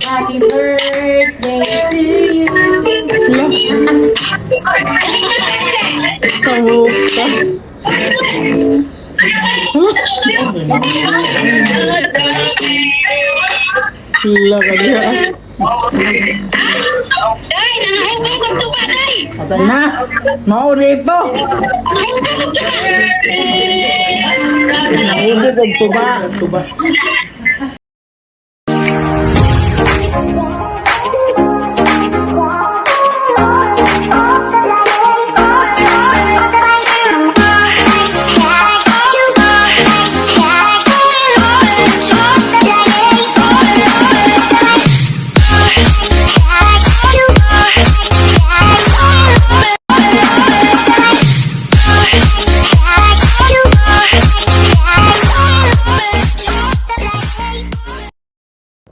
Happy birthday to you. Hala. Sa mukha. Hala. Hala ka diha. Day, nangahubog ang tuba, day! Na, mao rito. Nangahubog ang tuba. Nahubog og tuba. Tuba.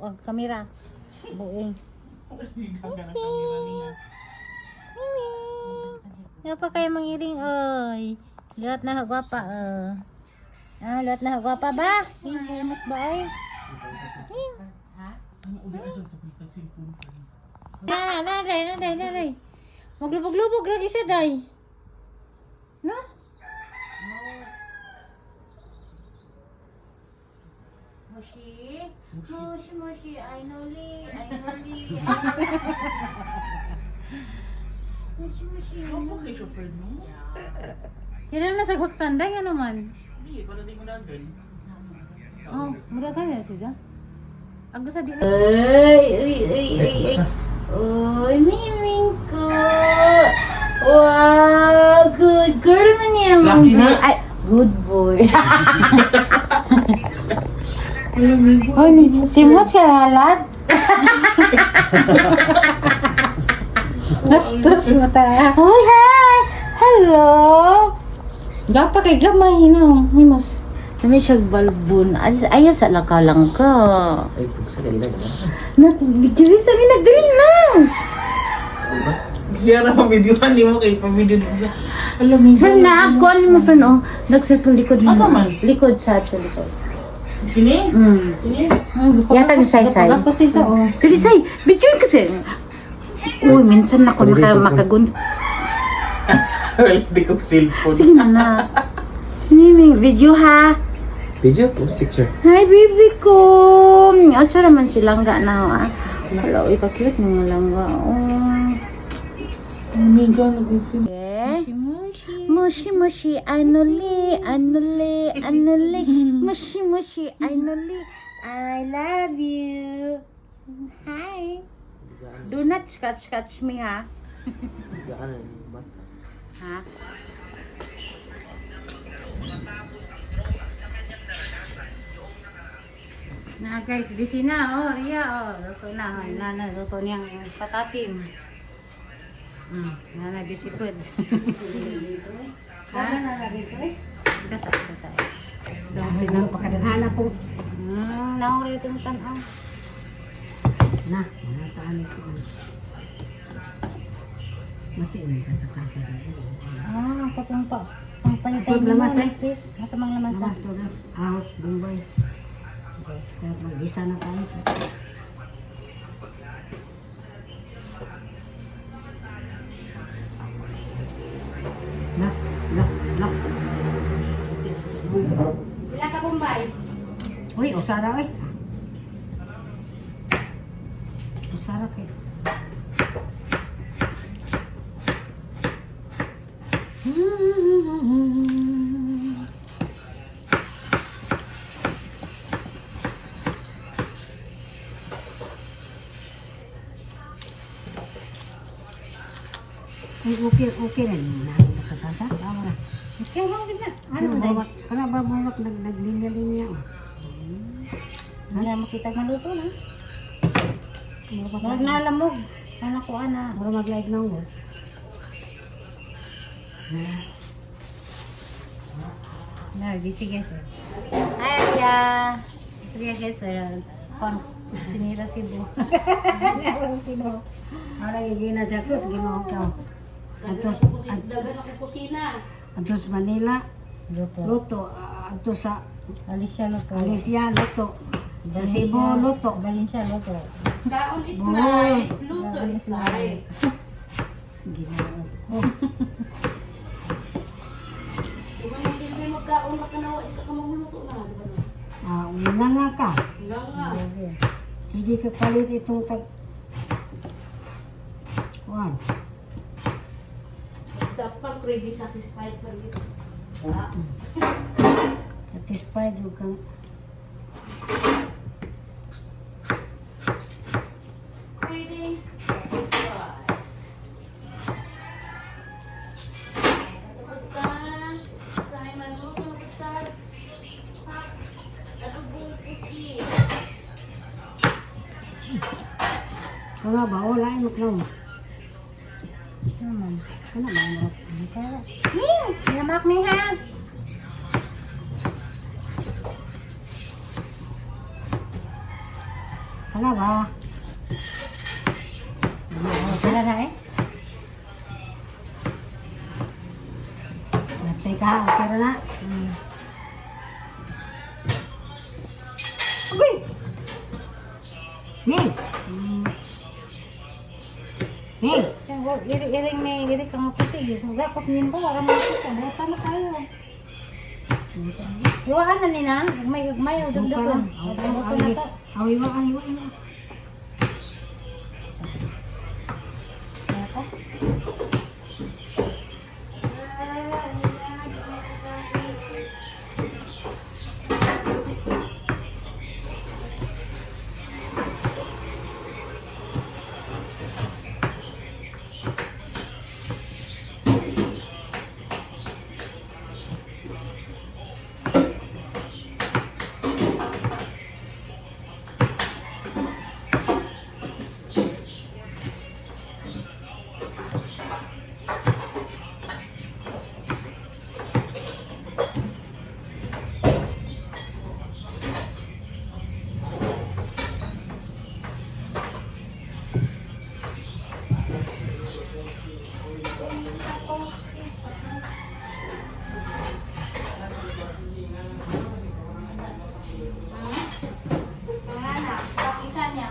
Oh, kamera. Buing. Nga pa kayo mangiring, oy. Luhat na gwapa, oh. Ah, luhat na gwapa ba? Hindi mas ba, oy? Na, na, na, na, na, na, na. Maglubog-lubog lagi siya, day. No? Mushi, mushi, mushi, ay noli, ay noli, ay noli. Mushi, mushi. Ano kay chauffeur mo? Kailan na sa tanday nga naman? Hindi, para di mo na agad. Oh, mura ka na siya. Aga sa di. Ay, ay, ay, ay, ay. Uy, miming ko. Wow, good girl na niya. Lucky na. Ay, good boy. Oh, simot ka halat. Bastos mo ta. Hi, hi. Hello. Gapa kay gamay no, mimos. Kami siya balbon. Ay, sa lakalang ka. Ay, pugsa ka nila, diba? Nag-video sa mi nagdali na. Siya na pabidyohan ni mo kay pabidyo mo. Alam mo, Friend na, ako ano mo friend oh. Nag-circle likod mo. Asa man? Likod sa ato likod. Kini? Mm. Kini? Yata ni say-say. Ako sa oh. Dali say, video kasi. Uy, minsan ako makagun. Wala, di ko cellphone. Sige na na. Miming, video ha. Video? Picture. Hi, baby ko. At man si Langga na ah. Wala, uy, ka-cute mga Langga. Oh. Amiga, nag-feel. Okay. Mushi mushi anuli anuli anuli mushi mushi anuli, I love you. Hi. Do not scratch scratch me, ha. Ha? Na guys, busy na oh, Ria oh, luto na oh, nana luto niyang patatim. Nana busy food. Ha? Ito sa ito tayo. Dahil pakadaghan ako. Nahuli itong tanaw. Na, nataan ko. Mati na katakasa. Ah, katong pa. Ang palitay Ito, ni lamas, mo, eh. please. Nasa mga lamas ah. Lamas to na. House, Bombay. Kaya mag-gisa na tayo. Na, na, na. Ilan ka Bombay? Uy, usara, uy. Usara kay. Uy, okay, okay na. Nakatasa? Tama na. Okay, lang kita. Ano ba? Kana ba bulok naglinya-linya? Wala makita maluto na. Murag na lamog. Anak ko ana. Mura maglaig na mo. Na, busy guys. Eh. Hi, Aria. Sige guys. Eh. Kon, sinira Cebu. Cebu. Ara gina Jackson ginoo ka. Adto adto sa Manila, Luto. luto adto sa Alicia luto. Alicia luto. Sa Cebu, luto. Balin siya, luto. Kaon is life, luto is life. Ginoo. Diba nang hindi magkaon, makanawa, ikaw ka magluluto na. Diba na? Ah, una nga ka. Nga nga. Sige ka palit itong tag... Kuan. Dapat craving satisfied pa rin. Satisfied yung kang... Cravings satisfied. Kasabutan, sa maluto na butan. Adobong pusi. Wala ba? Wala ay maklaw. Naman. Ano ba? Ano Ning! Namak ning ha! Wala ba? Wala na eh. Natay ka, okay ra na. Agoy! Ning! Ning! Iri iri ni iri ka nga puti. Gakos nimbo wala mo ko. Buta na kayo. Iwaan na ni na, gugmay gugmay o dugdugon. Buto na to. Awi wa, awi wa, awi wa. Kaya pa. Wala na, isa niya.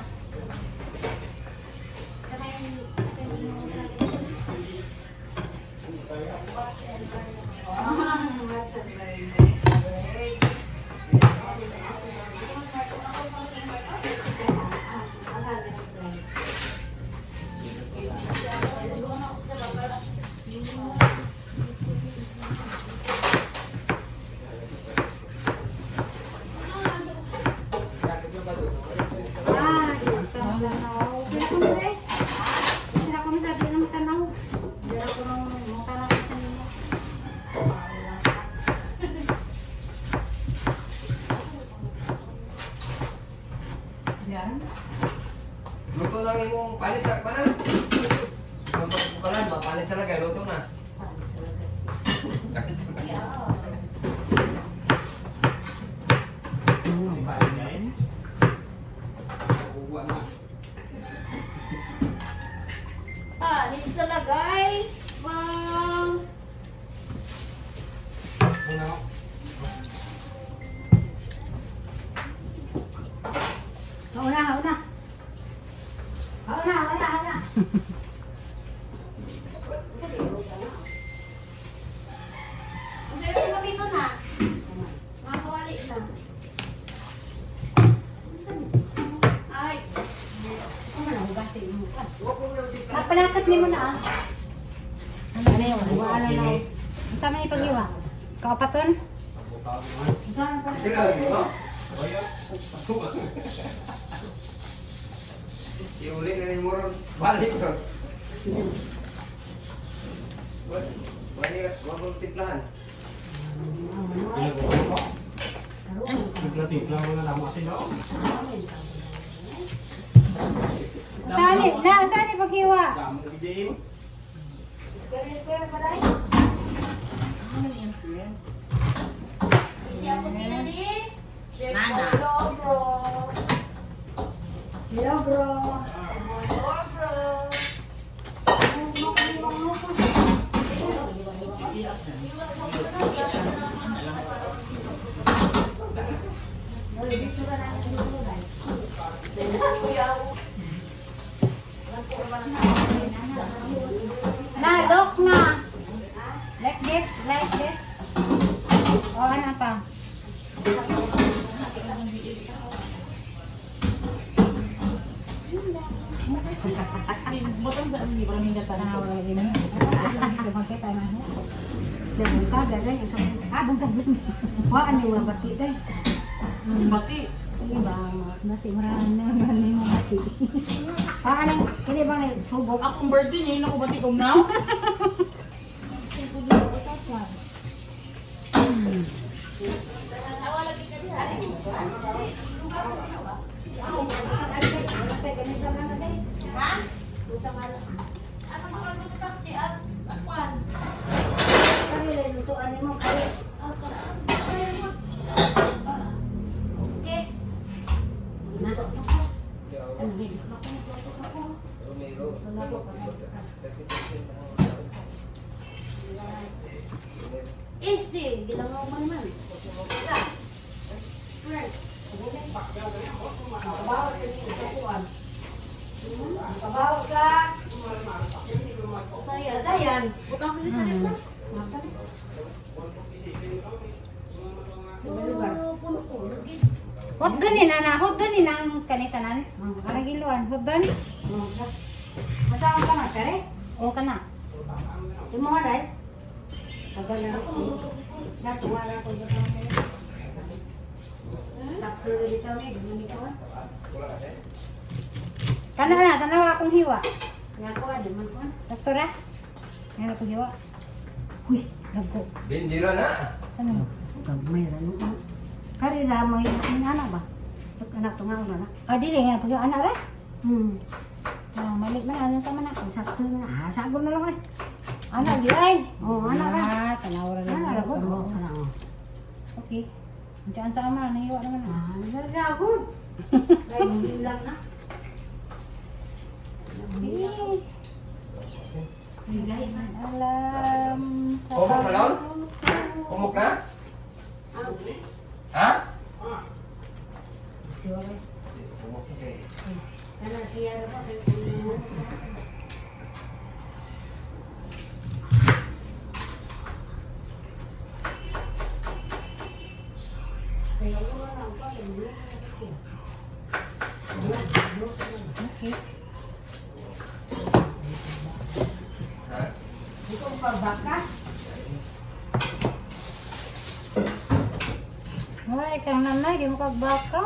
Ah, tanaw. Kaya ko nila eh. Sila ko sabi ng tanaw. Dala ko ng mga tanaw sa nila. Yan. Luto lang yung palit sa kanan. Kanan, mapalit sa lagay, luto na. Ah, dito sa lagay. Wow. Hauna, hauna. Hauna, hauna, hauna. Ang sayo dito na. Makawali na. Ay, Mapalakot ni mo na ah. Ano na yun? Wala na. Saan man ipag-iwa? Kaupaton? Saan pa? Iuli na yung moron. Balik ko. Balik, wag mong timplahan. Saan ni? Na, saan ni paghiwa? hindi ako sila ni. Nana. Bro. Hello, bro. Bro. Bro. Na, look na. Like this, like this. O, ano pa? Waan yung mga bati day. Bati. Iba, bati marami na marami mga bati. Paan ang kini ba na subok? Akong birthday niya, ako bati kong now. Kari lutuan nimo kari. Okay. Easy, gilangaw man man. Kabaw ka. Saya, sayan. Butang sa na. Hot doon ni nana, hot doon ni nang kanitanan. Parang giluan, hot doon. Masama ka na, kare? O ka na. Imo nga dai. Tagal na ako. Natuwa na ako sa kanya. Sakto na dito ni, dito ah. Kana na, tanawa akong hiwa. Nga ko di man ko. Doktora? Meron akong hiwa. Uy, lago. Bindira na. Ano? Gamay ra no. Kari ra may anak ba? Anak tunga na. Ah, dili nga pag anak ra. Ah, mali man ano sa man ako. Sakto na. Ah, sagol na lang ay. Anak di ay. Oh, anak ra. Ah, tanawa ra. Anak ra ko. Oh, anak. oh. Okay. Diyan sa ama, nahiwa naman ah. Ah, nagagod. Ay, lang na. Alam sa Kumok na lang? Kumok na? Ha? Siya. Kumok na kay. Kana siya ra pa kay Okay. Ha? Ito pa baka. Wala kang nanay, di mo kag baka.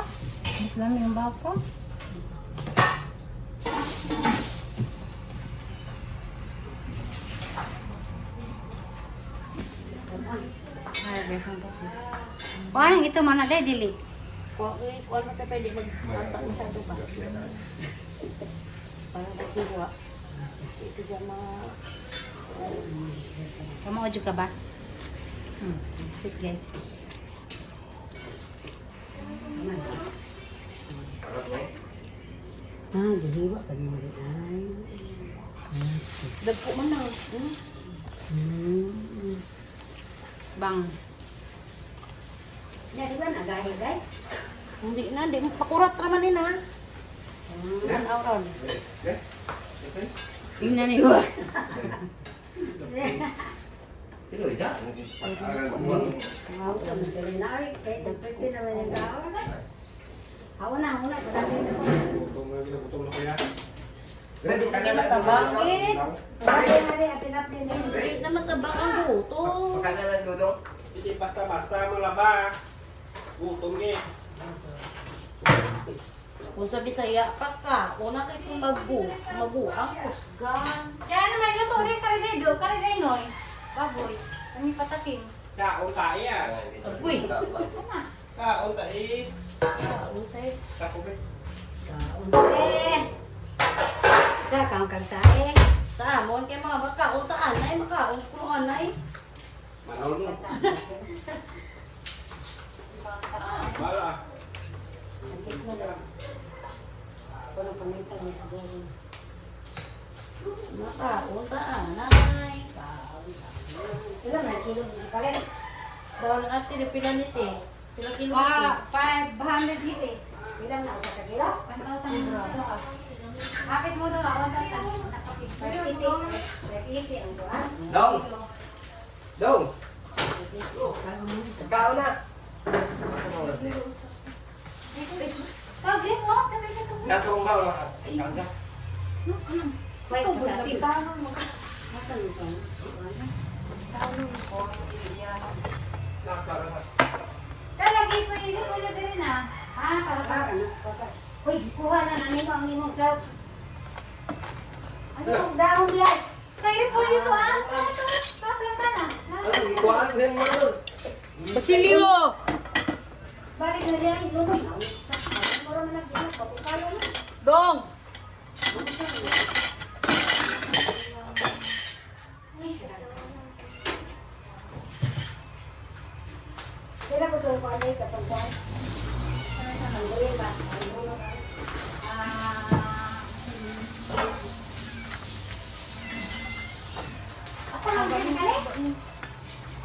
Mas lami ang baka. Ay, besang kasi. Parang ito mana day dili. Kuan mo tayo pwede mag-ata masyado ba? Para maghiwa. Ito dyan mga... Kamo ojo ka ba? Sit guys. Ah, gihiwa pa niya rin. Ay. Dagko man na. Bang. Ya, di ba nagahi day? Hindi na, di mo pakurat raman ni na. An ron. Tingnan ni wa. Sino isa? Wow, dali na ay kay dagperte naman yung tao. Ako na, ako na, padali na ko. Gutom na kuya. Hindi matabang eh. Wala na rin, atin atin din. Hindi na matabang ang guto. Pagkana lang dudong. Hindi basta-basta malaba. Gutom eh. Kung sa Bisaya pa ka, una kay kung maguang kusgan. Kaya naman luto rin kare day do, kare day noy. Baboy. Ani patakim. Kaon tayo ah. Uy. Kaon tayo. Kaon tayo. Tako ba? Kaon eh. Sa kaon kang tae. Sa amon kay mga makaon ta anay, makaon kuno anay. Manol mo. Bala. Sakit na lang. Ako nang pangita ni siguro. Makaon ta anay. Ilan na kilo palit? Bawal na ate, pila nite. Pila kilo Pa nite. 500 ite. Ilang na usa ka kilo? 1,000 bro. Kapit mo daw, 1,000. 580. 580 ang kuan. Dong! Dong! Pagkaon na! Ano oras na yun? Oh, green, oh. Natong ba? Kaon sa? Wait, pagkatin. Asan ito? Talagi ko yun ko na din ah. Ah, para para. Uy, kuha na na nimo ang imong sauce. Ano ang dahon diyan? Kaya po dito ah. Paplata na. Ano? Ikuhaan din mo nun. Basilio! Balik na diyan ilunod. Mura man nagdulog, papukalo na. Dong! Sila ko tulong ko ano yung katungkuan. Ang gawin ba? Ang gulo ba? Ako lang din kali.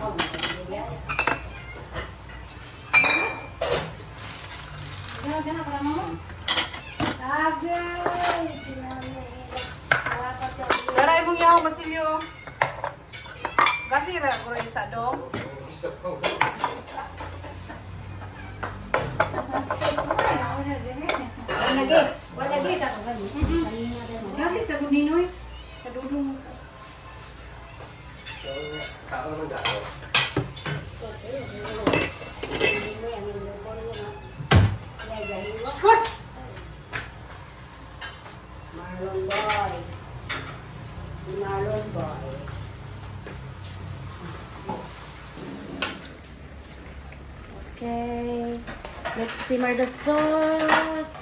Oh, may Gana gana para mo. Agay! Sinami. Dapat ka. Dara imong yahong Basilio. Kasi ra ko sa dong. Wala wala gi sa Kasi sa guninoy. Kadudong. Kaon mo dako. Sus! Marlon Boy. Si Marlon Boy. Okay. Let's simmer the sauce.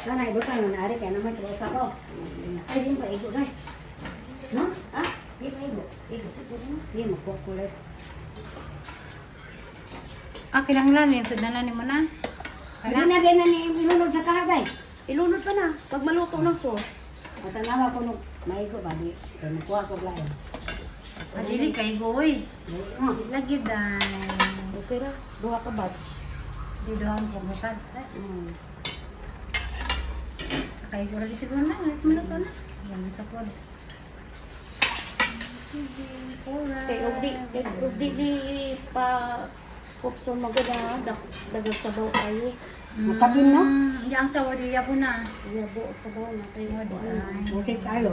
Sana ibo tayo na ari kaya naman sa usa ko. Ay di pa igo dai. No? Ha? Di pa igo. Igo sa ko no. Di mo ko kulit. Ah, kinahanglan yun. Sudanan mo na. Hindi na din na ni ilunod sa kahatay. Ilunod pa na. Pag maluto ng sauce. Matanawa ko nung maigo ba di. Kaya mukuha ko lain. Adili kay goy. No. Lagi dai. Okay ra. Duha ka ba? Di doon ko mukad. Kay gura di siguro na. Maluto na. Yan sa pod. Kay og di kay og di di pa kupson maganda dagang sabaw kayo. Matabin no. Yang sa wadiya po na. Yabo sabaw na tayo. Musik tayo.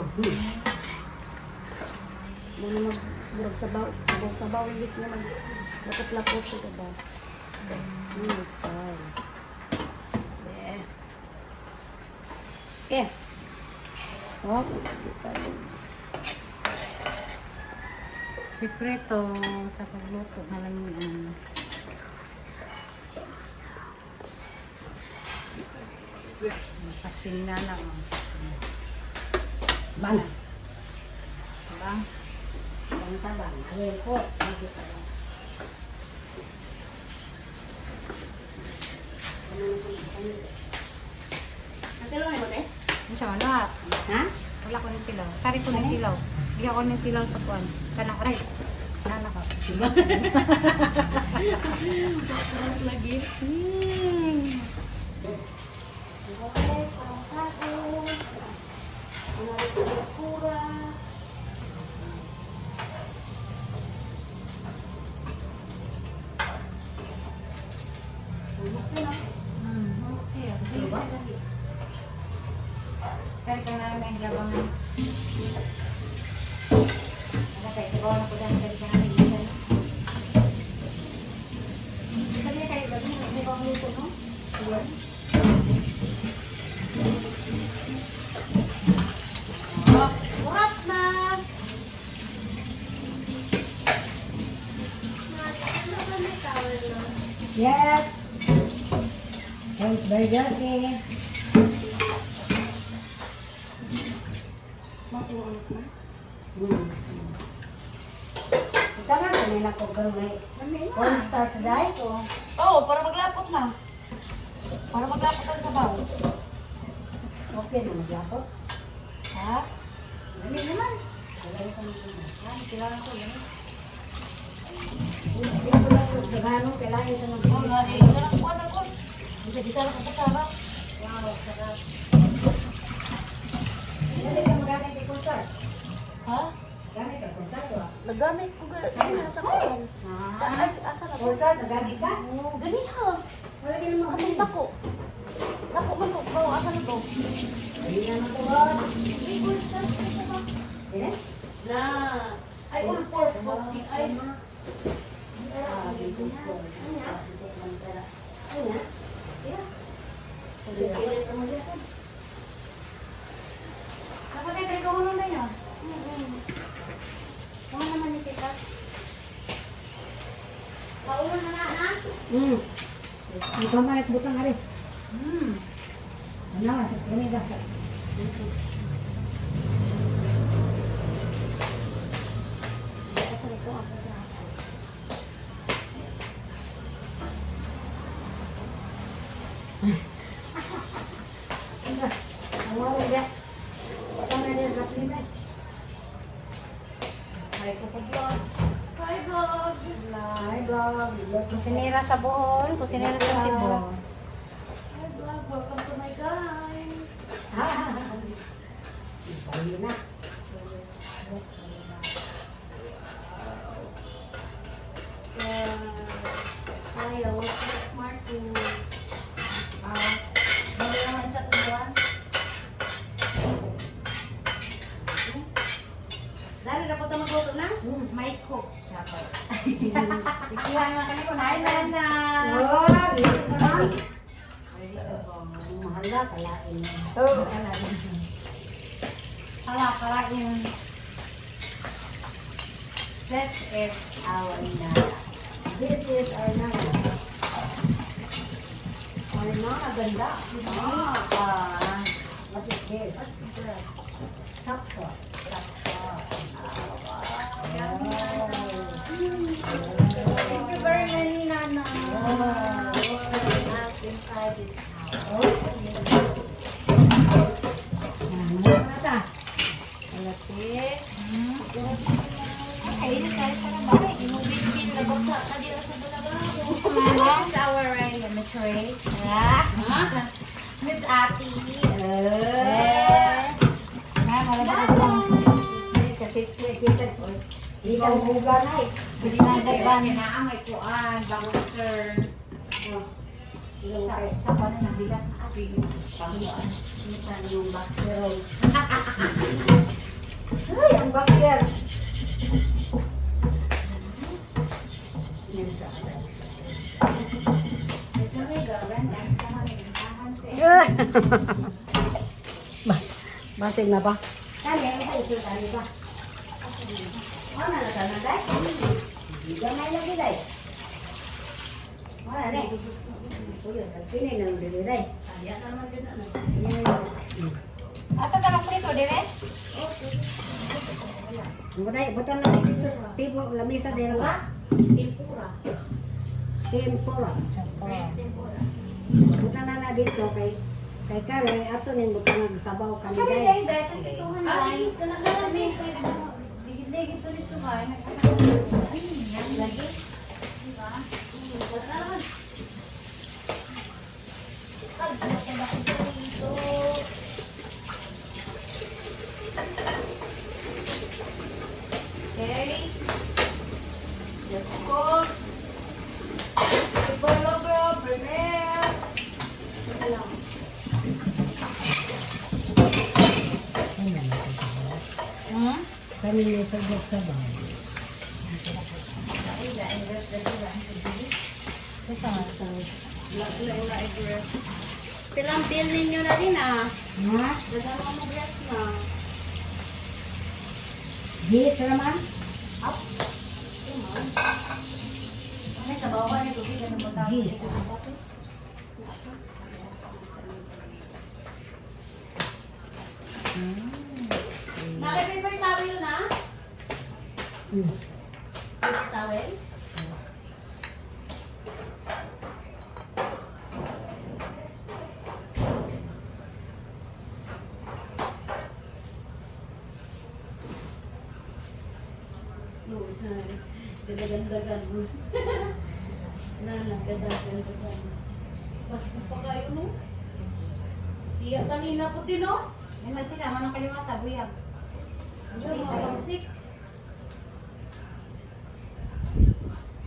Muna mag murag sabaw, sabaw sabaw imbis na mag lakot-lakot sa ba. Style. Yeah. Okay. Oh, Sikreto sa pagluto malamian. Pasin na lang. Oh. Bana. Diba? Bang tabang. Ayun ko. Medyo tabang. Ang mo te? Ano siya, wala. Ha? Wala ko ng tilaw. Kari ko ng tilaw. Di ako ng tilaw sa kuan. Kanang aray. Nana ka. Lagi. Kari ka na may labangan. Wala kay sabaw na ko dahil kari ka na may isa. Sabi niya kayo, bago may bang luto, no? Urat na. Yes. Thanks, Berjote. Hmm. Tama na nila ko gamay. Corn starch dai. Oo, para maglapot na. Para maglapot ang sabaw. Okay na maglapot. Ha? Dali naman. Kailangan ko yun. Hindi ko lang kailangan sa mga Oo nga eh. Ganang kuan ako. Bisa-bisa lang ka sarap. Wow, sarap. Dili ka magamit ni pulsar. Ha? Gamit ka pulsar ba? Nagamit ko ganiha sa kuan. Ay, asa na ba? Pulsar, nagamit ka? Oh, ganiha. Wala din mo Katong dako. Dako man to. Bro, asa na to? Hindi na matuod. Ay, pulsar. Asa ba? Eh? Na. Ay, all purpose. Ay, Dapat ay ko mo na yun. Mga naman ni Tita. Paulo na na, na. Ang pamalit butang ari. Ano, sa kini ba? Asa na to? Asa na? Ang wala dia. Butang na din sa plita. Hi ko sa vlog. Hi, vlog. Hi, vlog. Kusinera sa Bohol, kusinera sa Cebu. Hi, vlog. Welcome to my guys. Pali na. Hi, welcome to Martin. Ah, bago naman siya tubuan. Dali na po ito magluto na? May cook. Chapay. Ikihan na kami ko. Hi, Nana. Oh, dito na lang. Ready to go. Mahal na, kalain. Hala, kalain. This is our nana. This is our nana. Our nana, ganda. Ah, What is this? what's this? Sakso. Thank you very many, Nana. Us inside this house. Nasa? Alate. Ay, tayo sa labay. Imubit-bit na baksa ka dira sa balabaw. This is our mature. Ah. Miss Ati. Eh. Kasi kita kita huga na eh. Kinaa may kuan, boxer. Sa kuan na bilat. Pangkuan. Kita yung boxer. Ay, ang boxer. Bas, basig na ba? Kani, ano ba ito? Kani ba? Ano na ka na, day? Gamay lagi, day. Wala na eh. Uy, sa pinay na lang dili, day. Asa ta lang prito dire? Buday, butan na dito. Tipo, lamisa din ba? Tempura. Tempura. Tempura. Butan na na dito kay kay kare ato ning butan nagsabaw kami Kani day. day day tagpituhan Ah, day. sige. Kana na lang eh. Ligid-ligid to dito ba? Ano yan lagi? Diba? Wala naman. Ay, dito dito. Okay. Let's cook. Bologro, prepare. Hmm? Kami ni pagsabaw. Pilang bill ninyo na rin ah. Ha? Nagano mo dress na. Bis naman? May sabaw ni tubig ano mo tawag? Gis. Naka-paper towel na? Paper towel? No, sorry. Ganda-ganda mo. Na, ganda-ganda. Mas pa kayo no? Siya kanina po din no? Yan na sila, manong kaliwata, buyag. Ano mga pangsik?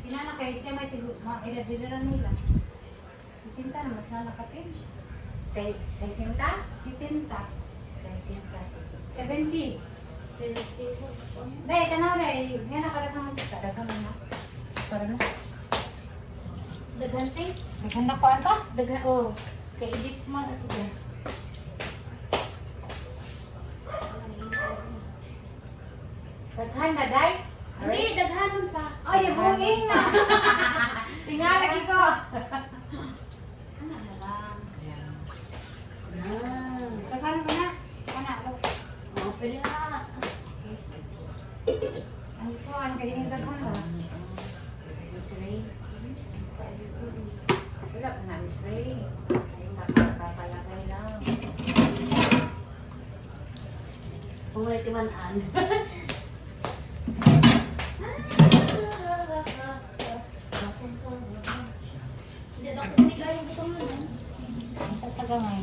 Sila na kayo siya may tigo, mairad-ira nila. Tinta na, mas nalakapin. Seisinta? Si Tinta. Seisinta. 70. Dahil, tanaw na eh. Nga nakalagang sa daghan na. Para na. Daghan te. Daghan na ko ato. Daghan oh. Kay idip man ah, sige. Daghan na, day? Hindi, daghanon pa. Ay, di bunging na. Tingalagi ko. Ano na lang. Daghan pa na. Ana, oh. Oh, pwede na. Ano ko, ano kayo yung daghan ba? Miss Ray. Wala pa na, Miss Ray. Ay, nakakalagay lang. Kung wala timan-an. Hindi, dako ni kayo butang na. Ang tatagamay.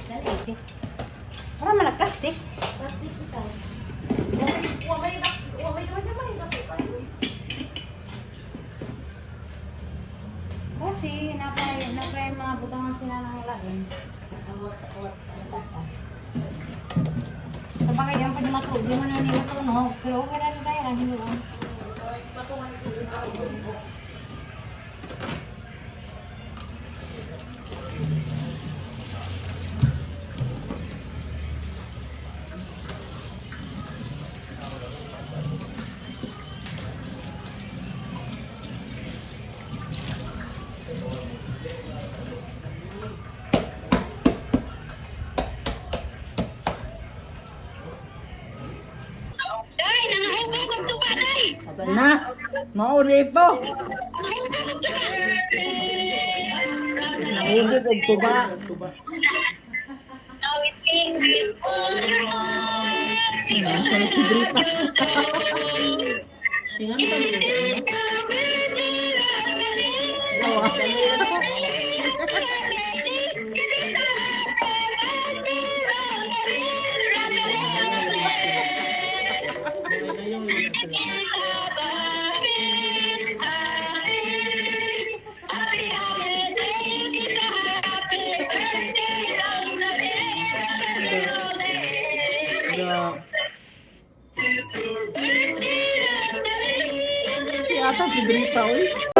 Dali. Para man plastic. Plastic ito. Wa may wa may gamay dako kayo. Kasi napay mga butangan sila ng lain. Sa bagay, yan pwede matulog. Di man na nila masunog. Pero okay lang tayo. Hindi ba? Na, mao rito. Nahubog og tuba. Tuba. Ata si Drita, oy.